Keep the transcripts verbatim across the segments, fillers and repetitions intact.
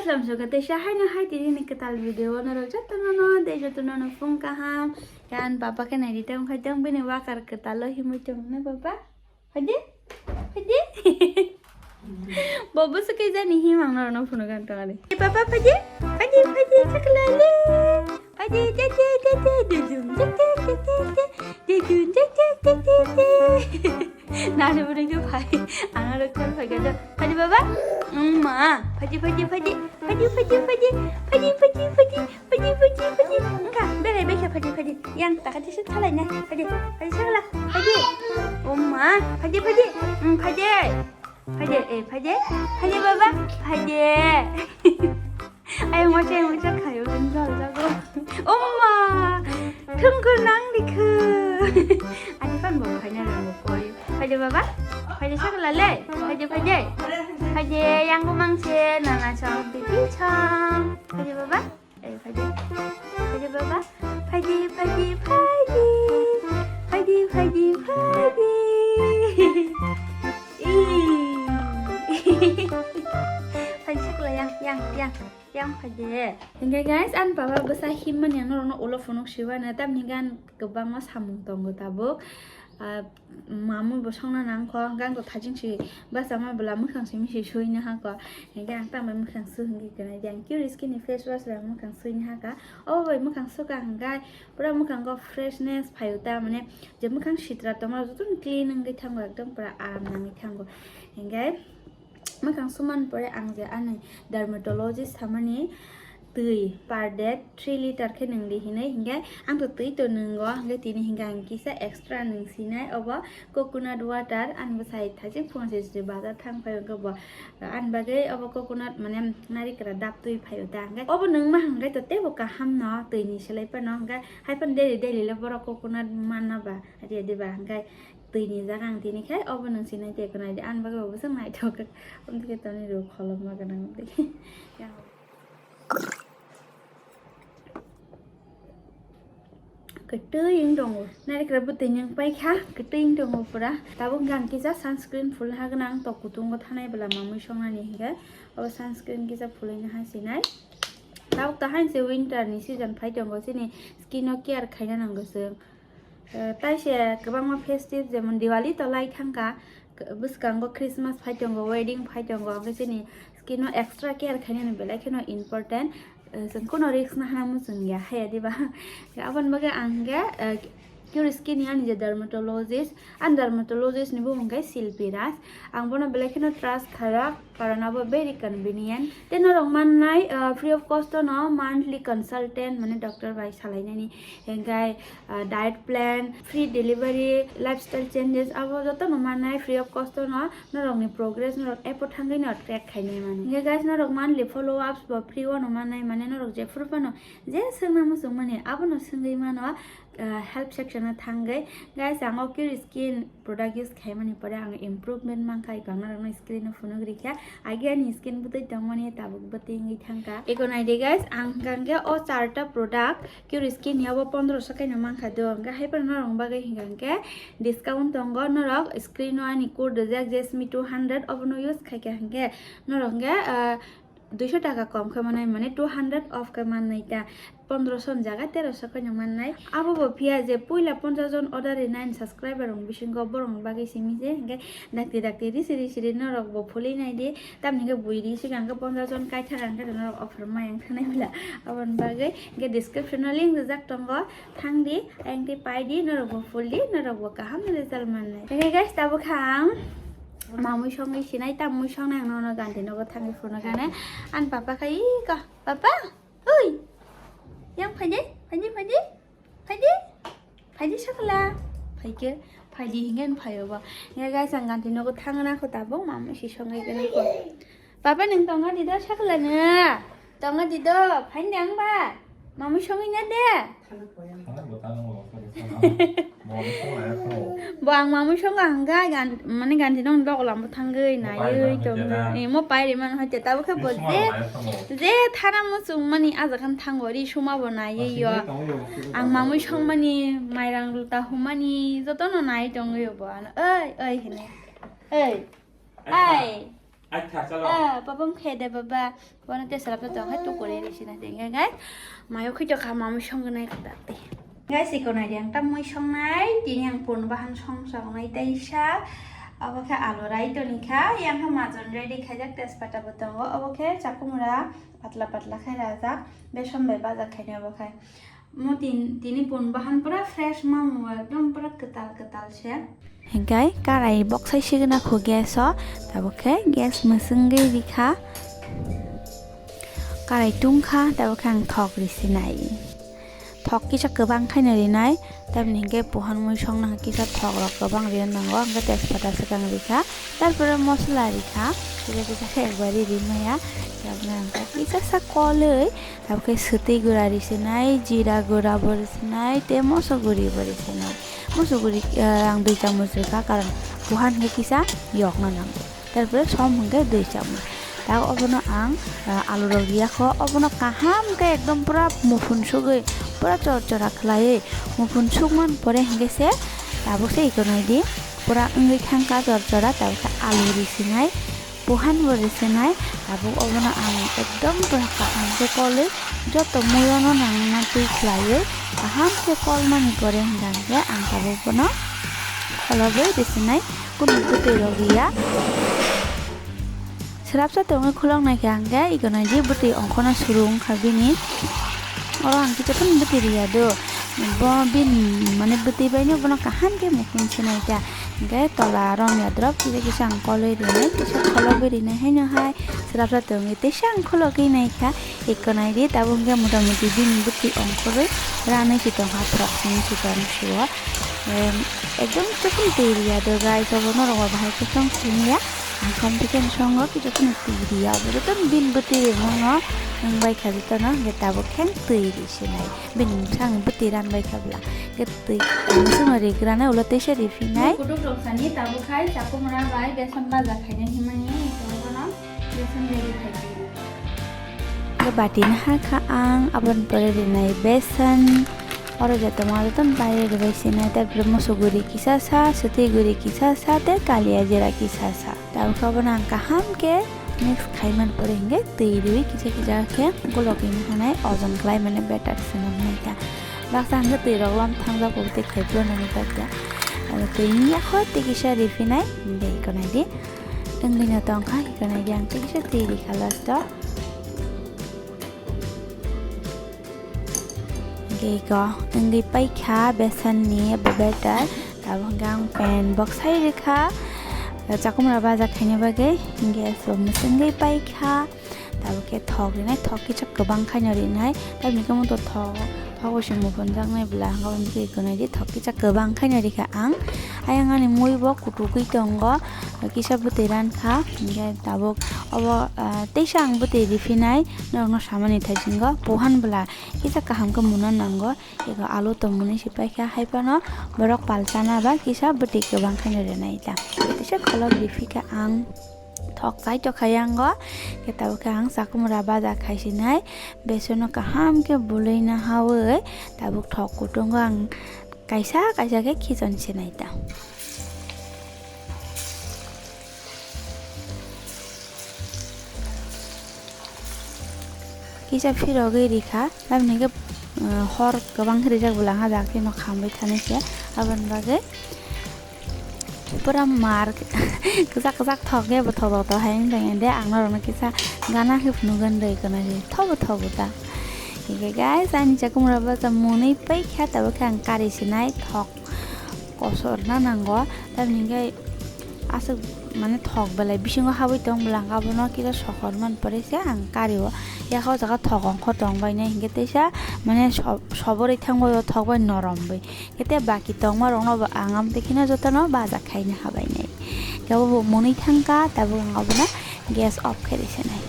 Salam soka teisa haino hai tini ni kwtal video o norok jotono no de jotono no phung kaham. Kan papa khe nai ri tong khai tong bini wakar kwtal o himui tong na papa. Phaidi? Phaidi? Bo bwswk khe jani himang norok no phunuk ang tong ani. Papa phaidi? Phaidi phaidi chaklale. Phaidi je je je je je jum je je je je je je jum je je je je je. Nani bwrwi khe phai. Ang aro khol phai khe phaidi baba. Wngma. Phaidi phaidi phaidi. Phaidi phaidi phaidi. Phaidi phaidi phaidi. Phaidi phaidi phaidi. Wngkha belai bekha phaidi phaidi. Yang taka tisi thalai na. Phaidi phaidi sagala. Phaidi. Wngma. Phaidi phaidi. Wng phaidi. Phaidi eh phaidi. Phaidi baba. Phaidi. Ayang wacha ayang wacha khayo wng jol jago. Wngma. Thungkur nang dikhu. Ani pan bo khaina rang bo koi. Phaidi baba. Phaidi sagala le. Phaidi phaidi. Phaidi yang bo mangse nana chong pipi chong. Phaidi baba. Eh, phaidi. Phaidi baba. Phaidi phaidi phaidi. Phaidi phaidi phaidi. Ih. Phaidi sagala yang yang yang. Yang phaidi. Hingke guys, ani papa bwsa himmani ang norokno ulo phunuk siwano, tamni hingke ani kwbangma samung tongo tabuk. Ah, mamui bo songna nangkho, hingke ang to thajing si bachama bwla mwkhang simi si suina hakho. Hingke ang tambai mwkhang su hingke gwnai di ang Cure Skin ni face wash bai mwkhang suina hakha. Obo bai mwkhang suka hingke pura mwkhango freshness phaio ta, mane je mwkhang sitra tongma jotono clean wngwi thango, ekdom pura aram nangwi thango. Hingke mwkhang sumani pore ang je ani dermatologist samani twi per day three liter khe nwng di hinwi, hinkhe ang to twi to nwngo, hinkhe tini hinkhe ang kisa extra nwng sinai obo coconut water, ani bwsai thajik phungo se se bazar thang phai hinkhe bo ani bagwi obo coconut mane narikra dap twi phaio ta, hinkhe obo nwngma hinkhe to teibo kaham no twini slai phano, hinkhe hai phano daily daily le borok coconut manna ba ria diba, hinkhe twini jaga ang tini khai obo nwng sinai tei khwnai di, ani bagwi bo bwswk naithok, amtwkhe toni rw kholopma gwnang di. Kwtwi wng tongo. Narikra bwtwi nwng paikha, kwtwi wng tongo pura. Tabuk hwnkhe ang kisa sunscreen phulna hagwna ang tok kutungo thanai bwla mamui songnani hinkhe. Obo sunscreen kisa phulwino hai sinai. Tabuk to hainse winter ni season phai tongo, chini skin o care khaina nango chwng. Eh, taise kwbangma festive jemon Diwali to lai thangkha, k-, bwskango Christmas phai tongo, wedding phai tongo, hwnkhe chini skin o extra care khainani belai kheno important. Eh, chwng kuno risk nahana muchung ya, haya diba? Aboni bagwi ang hwnkhe, eh, Cure Skin ni ani je dermatologist, ani dermatologist ni bumung khe Silpi Raj. Ang bono belai kheno trust khaio, karon abo very convenient. Tei norok mannai, eh, free of cost no monthly consultant, mane doctor bai salainani, hwnkhe, ah, diet plan, free delivery, lifestyle changes, abo jotono mannai free of cost no, norokni progress norok app o thangwi no track khainai mano. Hwnkhe guys, norok monthly follow ups bo free o no mannai, mane norok jephuru phano je swngna muchung mani abono swngwi mano, ah, help section o thangwi. Guys, ang o Cure Skin product use khaimani pore ang improvement mankha, iko ang norokno screen o phunuk rikha. Age ani skin bwtwi tongmani tabuk bwtwi wngwi thangkha. Iko naidi guys, ang hwnkha hwnkhe o charta product Cure Skin ni abo pondroso kaino mankha do, hwnkhe hai phano norok bagwi hwnkha hwnkhe discount tongo, norok screen o ani code rijak Jasmine two hundred, obono use khaikha hwnkhe norok hwnkhe, ah, duiso taka kom khe manai, mane two hundred off khe mannai ta, pondroso ni jaga teroso khe no mannai. Abo bo phiya je puila ponchash jon order rinai ani subscriber rok bisingo borok ni bagwi simi se, hwnkhe dakti dakti risi risi ri norok bo phulwi nai di, tamni hwnkhe bui ri swkang khe ponchash jon kaithak ang khe norok offer mai ang thanai bwla. Aboni bagwi hwnkhe description o link rijak tongo, thang di, ayang tei pai di, norok bo phul di, norok bo kaham result mannai. Hwnkhe guys, tabuk kha ang mamui songwi sinai, tamui songnai ang nono ganti nogo thangwi phunukha ne. Ani papa khai ka, papa, oi, yang phaidi, phaidi, phaidi, phaidi, phaidi sakla, phaikhe, phaidi hingke phaio bo. Hingke guys, ang ganti nogo thangna kho tabuk, mamui si songwi gana kho. Papa, nwng tonga di do sakla nw? Tonga di do, phaini ang ba? Mamui songwi na de? Bo ang mamui songo ang ga gan, mane ganti nong dok lam bo thangwi naiwi tongo. Mo pai ri man hoite tabo khe bo je, je thana muchung mani aja khan thango ri suma bo naiwi yo. Ang mamui songmani, mairang ruta humani jotono nai tongwi bo ano. Oi, oi hene. Oi. Ai. Acha, chalo. Ah, papam khe de baba. Bono tei salap to hai to kore ni sina de ngai. Mayo khito kha mamui song nai kata te. Guys, iko nai yang tam mui song nai, tini ang pun bahan song song nai tei sa. Abo khe alu rai to ni kha, yang kha majon ready khaijak tejpata bo tongo. Abo khe chakumra patla patla khai rajak, beson bai bajak khaini abo khai. Mo tin-, tini pun bahan pura fresh mamu, ekdom pura kwtal kwtal se. Hingkai karai boksai signa khu gas o, tabuk khe gas mwswngwi rikha. Karai tungkha, tabuk khe ang thok risinai. Thok kisa kwbang khaino rinai, tamni hingke puhan mui songna kisa thok rok kwbang ri nango, hingke tejpata swkang rikha, tarpore mosla rikha, kisa kisa khe ekbari rimaya, tabukhe hingke kisa sa kolwi. Abo khe swtwi gura risinai, jira gura bo risinai, tei moso guri bo risinai. Moso guri, eh, ang dui chamuch rikha, karon buhan khe kisa yokna nango. Tarpore som hwnkhe dui chamuch. Ta obono ang, eh, alu rok riyakho, obono kaham khe ekdom pura muphun sugwi, pura chor chora khlaiwi muphun sukman pore hwnkhe se tabuk se ikonai di, pura wngwi thangkha chor chora, tabuk khe alu risinai. Buhan bo risinai, tabuk obono ang ekdom pura kaham khe kolwi joto muiyono nangma twi khlaiwi kaham khe kolmani pore hwnkhe ang tabuk bono kholobwi risinai, kunu bwtwi rok riya. Swrapsa tongwi khulok naikhe hwnkhe ikonai di bwtwi ongkhorno suru wngkha bini. Oro ang kisa phano bwtwi riya do. Bo bini mane bwtwi baino bono kaham khe mukhung sinai kha. Hingke tola romya drop kisa kisa ang koloi rinai, kisa kholobwi rinai haino hai swrapsa tongwi teisa ang khologwi naikha. Eko naidi tabuk hingke mota moti bini bwtwi ongkhorwi ranwi si tongkha, phorok simi si tong suo. Em, ekdom chukun twi riya do guys, obo norok bo bahai khe tong simiya. Ang khamti khe songo kisa phano twi riya, obo jotono bini bwtwi rimano wng bai kha jotono, hingke tabuk khe twi ri sinai. Bini bwskango bwtwi ranbai kha bwla. Hwnkhe twi, ang chwngno rigrana ulo teisa riphinai. Kutuk rok sani tabuk khai chakumra bai besan baja khainai himani, eko bono besan ready khai di. Hwnkhe bati naha kha ang, aboni pore rinai besan. Oro je tongma jotono bai ribai sinai, tarpore moso guri kisa sa, swtwi guri kisa sa, tei kalia jera kisa sa. Tabuk abono ang kaham khe mix khai man pore hingke twi riwi kisa kisa khe golok wngwi hanai ojon khlai mani better se nang nai ta. Baksa hingke twi rok lom thangjak bo tei khai phuru nang nai ta khe. Abo twi wngya kho tei kisa riphinai hingke eko nai di. Wngwi no tong kha eko nai di ang tei kisa twi rikha last o. Hingke eko wngwi paikha besanni bo batter. Tabuk hingke ang pan boksai rikha chakumra baja khaina bagwi. Hingke eko mwswngwi paikha. Tabuk khe thok rinai, thok kisa kwbang khaino rinai. Tamni khe moto thok, thok bo se muphunjaknai bwla. Hingke eko nai di thok kisa kwbang khaino rikha ang. Ayang ani mui bo kutukgwi tongo. Kisa bwtwi rankha. Hingke tabuk obo, ah, teisa ang bwtwi riphinai. Norokno samani thaisingo puhan bwla kisa kaham khe muna nango. Eko alu tongmani se paikha, hai phano borok palchana ba kisa bwtwi kwbang khaino rinai ta. Teisa kholok riphikha ang thok chai tokha yango. Khe tabuk khe ang chakumra baja khaisinai. Besono kaham khe bului nahaui tabuk thok kutungo ang kaisa kaisa khe khichon sinai ta. Kisa phirogwi rikha, tamni hwnkhe, uh, hor kwbang khe rijak bwla hajak kheno khambai thani se, aboni bagwi pura mar kwchak kwchak thok khe bo thok thok thok hai wng tong de, ang norokno kisa gana khe phunukgwi rwgwi nai thobo thobo ta. Hingkhe guys, ani chakumra bacha mwnwi paikha, tabuk khe ang kari sinai thok kosorna nango, tamni hingke aswk mane thok belai bisingo habwi tong bwla, hwnkhe abono kisa sohor man pore se ang kario. Yakha o jaga thok ongkho tong bainai hingke teisa mane so-, soborwi thangbai o thok bai norom bai. Kete baki tongma rokno bo ang amtwi kheno jotono baja khaina habainai. Kebo bo mwnwi thangkha, tabuk ang abono gas off khe risinai.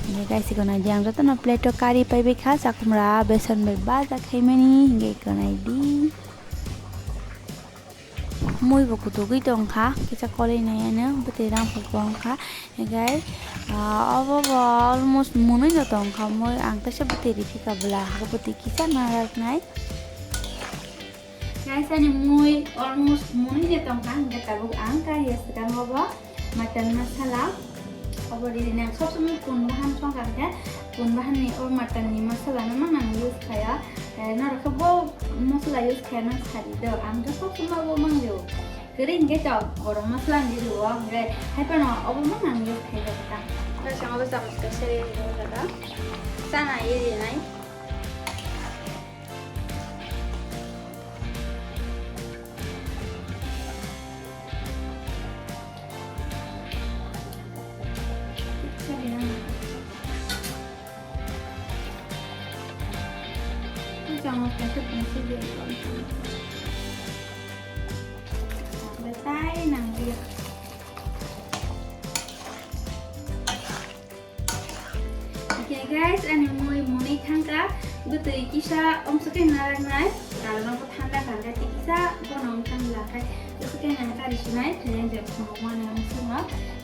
Hingke guys, iko nai di ang jotono plate o kari paibai kha, chakumra beson bai baja khaimani, hingke iko nai di. Mui bo kutukgwi tongkha, kisa koloi nai ano bwtwi rang bo wngkha. Hingke, ah, obo bo almost mwnwi no tongkha mui, ang teisa bwtwi riphikha bwla, hwnkhe bwtwi kisa naraknai. Guys, ani mui almost mwnwi no tongkha, hingke tabuk ang kariya swkang obo mutton masala. Obo riri nang sob somoi kun bahan songkha khe, kun bahan ni o mutton ni masala no mang nang use khaya. Eh, norok khe bo masala use khaya nang sadi do. Ang khe sob somoi bo mang rw. Kwrwi hinkhe chao, gorom masala ni rw o, hinkhe hai phano obo mang nang use khai do ta. Khe sama bo chamus kaisa riri rw jaga. Chana riri nai. Betai nang dia. Okay guys, ani mui muni thangka, bwtwi kisa omsokhe naraknai, karon bo thanda kangkhe tei kisa bono wngthang lakhai, bwswkhe nang kari sinai, thailand je phungo mani omsongo,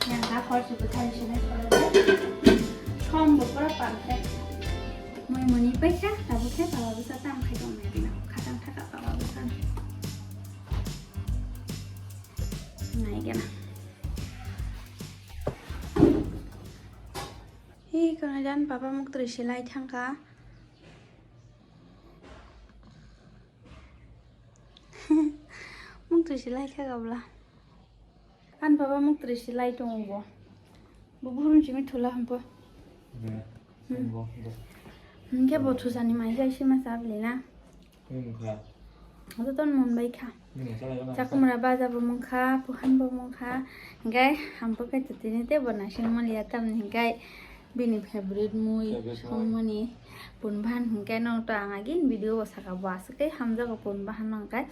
nang ka hor chubu thari sinai, som bo pura perfect. Mui muni paikha, tabukhe baba bwsa tam khai tong nai bino, khatang thaka baba bwsa. Nai gana. Hi, kono jan papa muktwi silai thangkha. Muktwi silai kha gabla. An papa muktwi silai tongo bo. Bo burum simi thula hampo. Hmm. Hmm. Bo, bo. Hingke bo thusani mai jai sima sabli na. Joton monbai kha. Chakumra baja bo mungkha, puhan bo mungkha. Hinkhe hampo khe totini tei bo naising maliya tamni hinkhe bini favorite mui songmani pun bahan hinkhe no to ang agin video bo saka bo aswk khe hamjago pun bahan no hinkhe.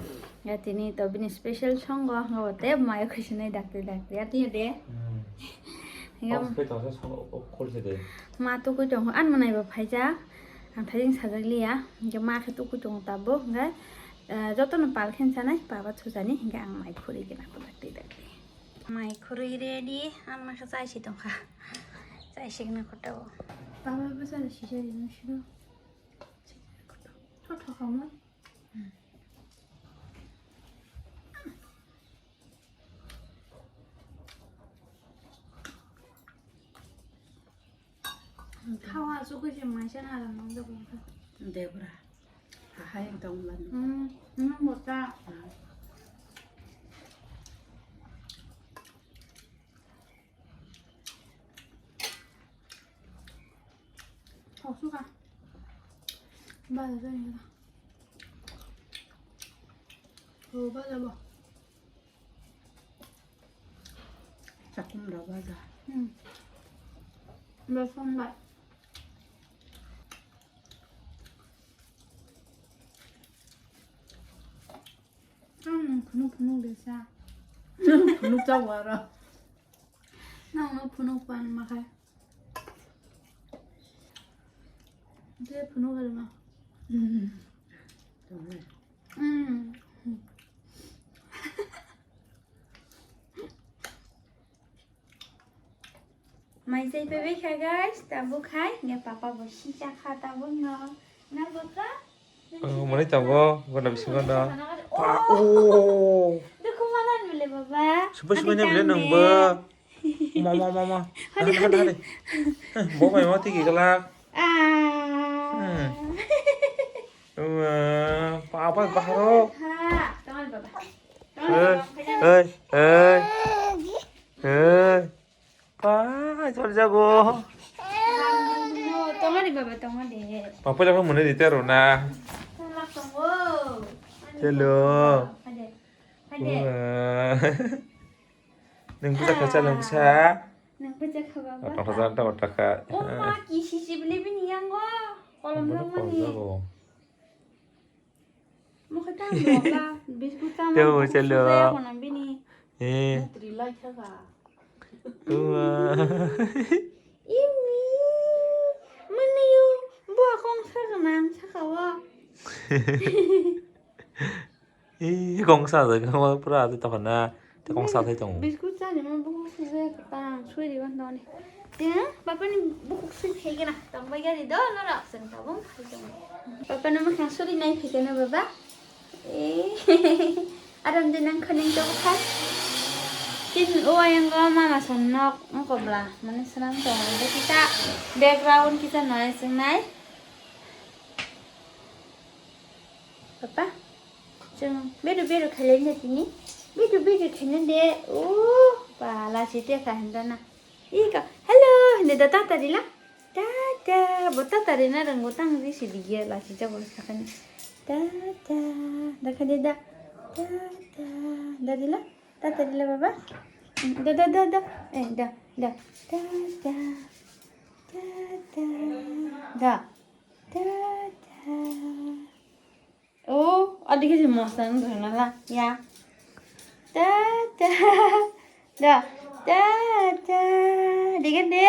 Tini to bini special songo hwnba bo tei maya khuisinai dakti dakti ya tini de. Hinkhe ma tukui tongo, ani mwnai bo phaijak. Ang thajeng sajak liya, hinkhe ma khe tukui tongo tabuk, hinkhe, eh, jotono pal khe chanai, papa thujani, hinkhe ang mai khurui gana kwlak twi dakti. Mai khurui ready, ang ma khe chai si tongkha. Chai si gana kotao. Papa bwsano sijak rina siro. Thotho kamo. Thawa aswk khe se maisa na rang nang jago wngkha. Debra. Hahai tong lan. Hmm, hmm, bota. Ah. Thok suka. Bala jani la. Oh, bala bo. Chakum da baja. Hmm. Beson bai. Ang phunuk phunuk de sa. Phunuk cha wara. Nang no phunuk pan ma khai. De phunuk ma. Hmm. Hmm. Mai chai paibai kha guys, tabuk khai, nge papa bo si cha kha tabuk no. Na bo ka? Oh, mani tabuk, gona bisingo no. Pa, oh. Dukhu manan bile baba. Supai supai na bile nang bo. Ma, ma, ma, ma. Hadi, hadi, hadi. Bo mai ma tigi kala. Ah. Hmm. Wah, papa baharo. Ha, tongal baba. Hei, hei, hei. Hei. Pa, chor jago. Tongari baba, tongari. Papa jago mone dite aro na. Tongari tongo. Hello. Hade. Hade. Wah. Nang puja khacha nang puja. Nang puja kha baba. Otak khacha, otak khacha. Oh, ma, kisi sibli bini yango. Kolom kolom jago. Mokhe tamo ka, biscuit tamo. Tamo chalo. Saya ko nang bini. Eh. Mutri lai kha ka. Ua. Imi. Mani yo. Bo akong sa ka nang sa ka wa. Eh, kong sa da ka pura ati ta na. Tei kong sa thai tongo. Biscuit chani ma bukhuk sui jaya kwtang sui riban tongni. Tei bapani bukhuk sui phai gana tongbai gari do norok chwng tabung phai tongo. Bapano mwkhang suri nai phai keno baba. Eh, aram de nang khaning to bwkhak. Tin o ayang go mama son nok ongko bla mane swnam tongo. Kisa background kisa noise wngnai. Papa, chwng beru beru khailai na tini. Beru beru khaina de. O ba lachi te kha hinda na. Iko, hello, hinda da tata rila. Tata, bo tata rina rang bo tang ri si digia lachi jago sakani. Tata, da khade da. Tata, da rila. Tata rila baba. Da da da da. Eh, da da. Tata. Tata. Da. Tata. O, adike je mosang dona la ya. Tata. Da. Tata. Dike de.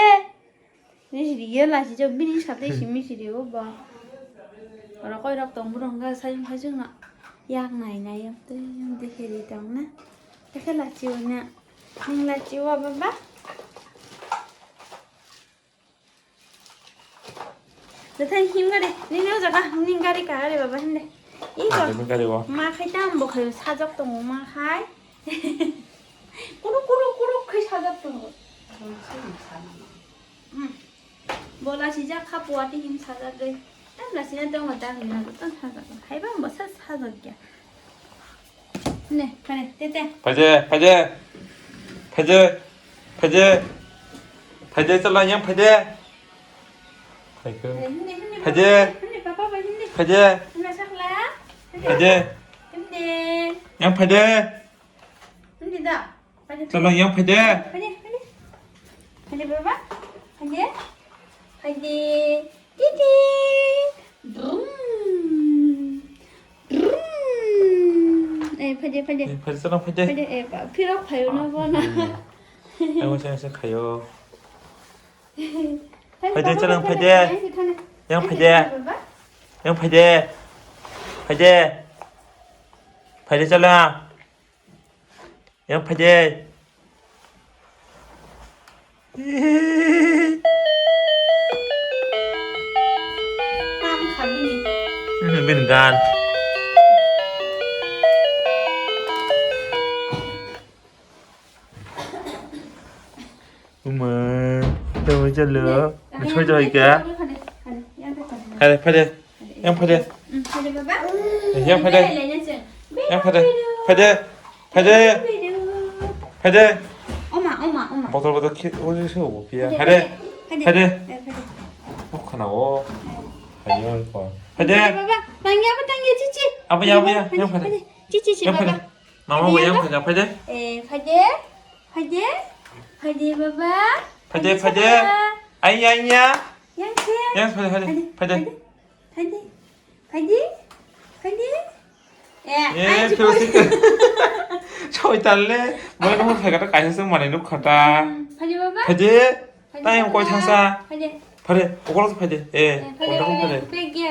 Ni sidi yela si jok bini sate simi sidi o ba. Oro koi rok tong burung ga sayung sayung na. Yak nai nai yam te yam de heri tong na. Dike lachi o na. Ning lachi o baba. Nathai him gari, nini o jaga, nini gari ka gari baba hinde. Iko. Nini gari o. Ma khai tam bo khai sajak tongo ma khai. Kuru kuru kuru khai sajak tongo. Hmm. Bola sijak kha puati him sajak dei. Tam la sina tongo tam ni na tam sajak. Hai bang bo sa sajak ya. Ne, phaide, tete. Phaide, phaide. Phaide. Phaide. Phaide, chala yang phaide. Phaikhe. Hindi, hindi, phaide. Hindi, papa, papa, hindi. Phaide. Hindi, sakla. Phaide. Hindi. Yang phaide. Hindi da. Phaide, chala phaide. Yang phaide. Phaide, phaide. Phaide, baba. Phaide. Phaide. Titi. Brum. Brum. Eh, phaide, phaide. Eh, phaide, sana phaide. Phaide, eh, ba, phirok phayo na bo na. Hmm. Ang usa usa khayo. Phaide, phaide, chala phaide, phaide. Phaide, phaide. Yang phaide. Phaide, baba. Yang phaide. Phaide. Phaide, chala. Yang phaide. Tam kha bini. Hmm, bini gan. Uma, tamo chalo. Soi jai ka? Phaide, phaide. Yang phaide. Hmm, phaide baba. Yang phaide. Yang phaide. Phaide. Phaide. Phaide. Oma, oma, oma. Botol, botol, ki, o, o, o, pia. Phaide. Phaide. Phaide. Eh, phaide. O, khana o. Phaide, o, ko. Phaide. Phaide baba. Tangya, apa tangya, cici? Apa ya, apa ya? Phaide, yang phaide. Phaide. Cici, cici, yang baba. Phaide. Mama, phaide, yang phaide, phaide. Eh, phaide. Phaide. Phaide baba. Phaide, phaide, phaide. Baba. Ai, ai, ya. Yang, yang. Yang phaide, phaide, phaide. Phaide. Phaide. Phaide. Phaide. Eh, eh, ai, phirosik. Soi talle. Boy, no phaikata kaisa se mane nuk khata. Hmm, phaide baba. Phaide. Phaide baba. Tayong koi thangsa. Phaide. Phaide, okolo phaide. Eh, eh, phaide, okolo phaide. Phaide.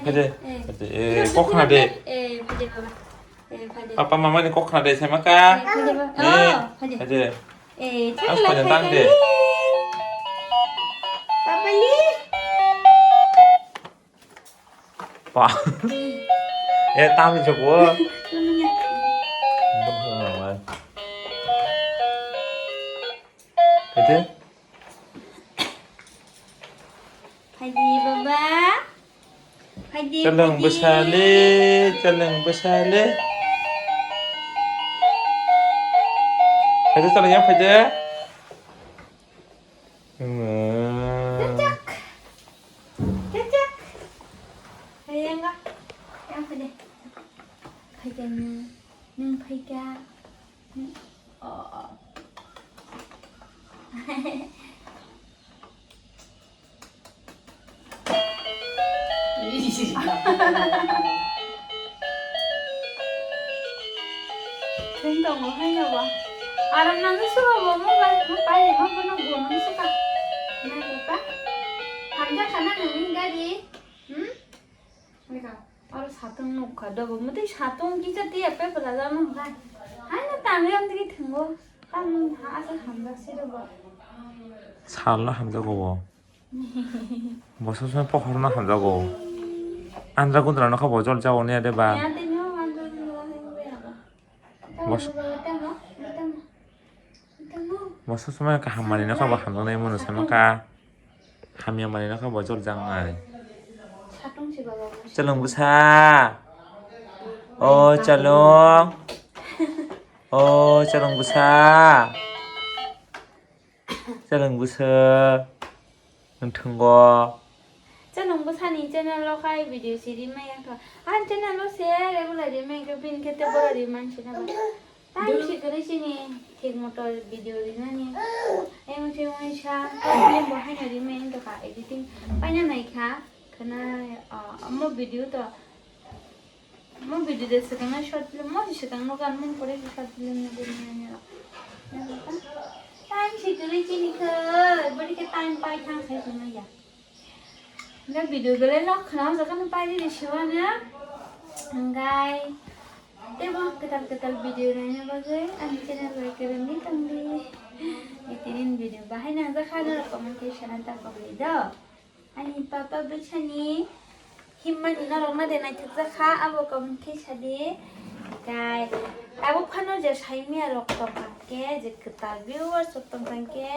Phaide. Eh, phaide. Phaide. Eh, kok khna de. Eh, phaide baba. Eh, phaide. Papa mama ni kok khna de, sama ka? Eh, phaide baba. Eh, oh, phaide. Phaide. Eh, aku phaide tang de. Papa li. Pa. Eh, tami jok wo. Namanya. Phaide. Phaidi baba. Phaidi, chaleng phaidi. Bwsale, chaleng bwsale. Phaidi, chaleng yang phaidi. Cacak. Cacak. Phaidi yang ga. Yang phaidi. Phaidi yang. Nung phaika. Oh. Seng tongo, hai na ba. Aram nang suka ba, mo ba, mo pai, mo bono bono suka. Nai ba. Hamja khana nungni gari. Hmm? Oro satung nukha dobo, mwtwi satung kisa tiya pepra jano hai. Haino tangwi amtwi thingo, tang ha asa hamjak si dobo. Salno hamjago bo. Bo sob somoi pohorno hamjago. Andra gundra no kha bo jol jao ne de ba. Ya tini o andra gundra hai bo ya ba. Tamo, bos. Tamo, tamo, tamo. Bo sob somoi kaham manwi nokha bo hamjaknai mano saimaka. Hamya manwi nokha bo jorjak nai. Satung si baba bo. Chalung bwsa. O chalung. O chalung bwsa. Chalung bwsa. Nwng thwngo. Chalung bwsani channel o khai video si rimai wngkha. Ani channel o se regular rimai wngkha, bini khe tei bora rimani se nang. Time si kwrwi chini thik moto video rinani. Emon se emon sa problem bo haino rimai wngkha editing paina naikha. Khana, ah, omo video to Mo video de swkang na short film, mo si swkang no gan mung pore si short film no guri na ya. Time si kwrwi chini khe, bari khe time pai thang sai sima ya. Ga video bele nok khna jaga no pai di siwa na. Anggai. Tebo kwtal kwtal video naina bagwi ani channel bai kwrwngwi tongdi. Itinin video bahai nangjakha norok comment khe sana ta pokdi do. Ani papa bwsani himmani norokno de naithokjak kha, abo comment khe sadi. Kai abo phano je saimya rok tongkha khe, je kwtal viewers rok tongkha khe,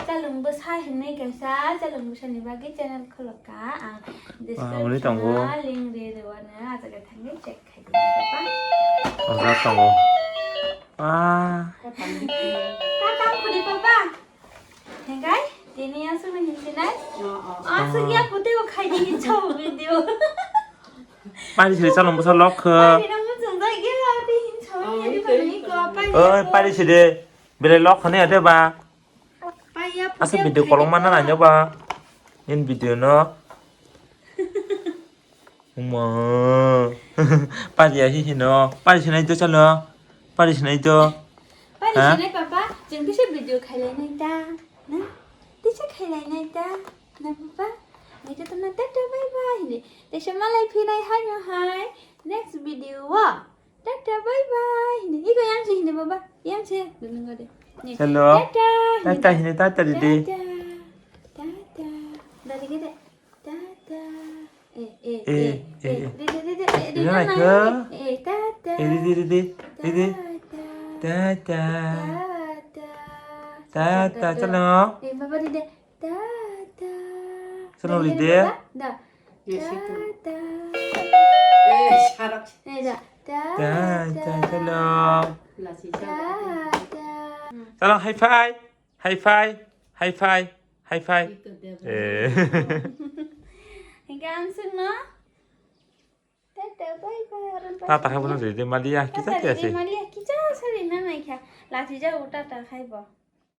chalung bwsa hinwi kaisa chalung bwsani bagwi channel khulukha ang. Description o link ri rwano, ah jaga thangwi check khai di papa. Ojak tongo. Ah. Tata khudi papa. Hengkai, tini aswk ni hinsinai? Oh, oh. Aswk ya putui o khai di hinsa video. Pari siri chalung bwsa lok kho. Pari nang muchung jai ge la di hinsa ni di pari ko pari. Oi, pari siri. Bele lok khani ade ba. Pai ya putui o khai di. Asa video kolong mana nanya ba. In video no. Omo. Pari ya hi hino. Pari sinai to chalo. Pari sinai to. Pari sinai papa. Jeng kisa video khailai nai ta. Na? Tisa khailai nai ta. Na papa? Nai to na tata bye bye. Hini. Tisa malai phinai hai no hai. Next video wa. Tata bye bye. Hini. Iko yang si hini baba. Yang si. Dulu ngade. Ni. Hello. Tata. Tata hini tata didi. Tata. Tata. Dari gede. Tata. Eh, eh, eh, eh, eh. Dede, dede, eh, dede, dede, eh, tata. Eh, dede, dede, dede. Tata. Tata. Tata, tata, chalo. Eh, baba, dede. Tata. Chalo, dede, dede. Baba, da. Tata. Eh, sarak. Eh, da. Tata, tata, chalo. Lasi, tata. Chalo, high five. High five, high five, high five. Eh. Hingke ang sung no? Tata, bye bye, aron. Tata khai bono rede malia, kicha kiya se. Malia, kicha sari na nai kha. Lati ja uta ta khai bo.